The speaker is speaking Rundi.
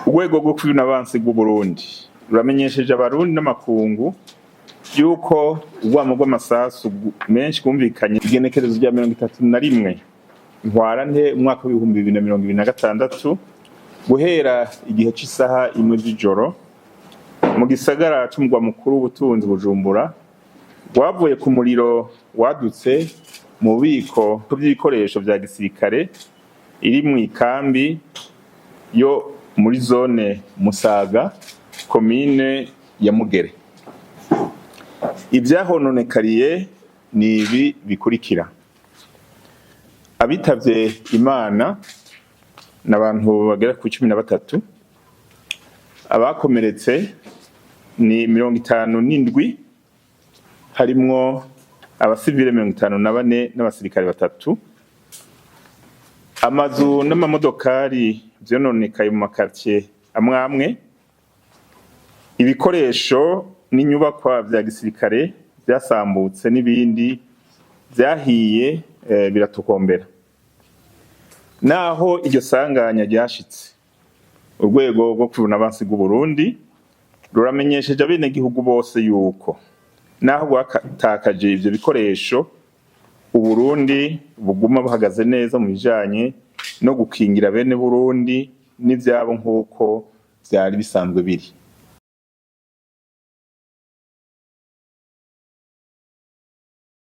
Urwego rwo kwivuna abansi rw'Uburundi ruramenyesheje Abarundi n'amakungu yuko urwamo rw'amasasu menshi rwumvikanye igenekerezo rya 31 Ntwarante umwaka w'2026, guhera igihe c'isaha 1 z'ijoro, mu gisagara c'umugwa mukuru w'ubutunzi Bujumbura, rwavuye ku muriro wadutse mu bubiko bw'ibikoresho vya gisirikare iri mw'ikambi yo muri zone Musaga, komine ya Mugere. Ivyahononekariye ni ibi bikurikira: abitavye Imana ni abantu bagera ku 13, abakomeretse ni 57, harimwo abasivile 54 n'abasirikare 3. Amazu n'amamodokari vyononekaye mu makartie amwe amwe. Ibikoresho n'inyubakwa vya gisirikare vyasambutse n'ibindi vyahiye biratokombera. Naho iryo sanganya ryashitse, urwego rwo kwivuna abansi rw'Uburundi ruramenyesheje abenegihugu bose yuko naho rwatakaje ivyo bikoresho, Uburundi buguma buhagaze neza mu bijanye no gukingira bene Burundi n'ivyabo nk'uko vyari bisanzwe biri.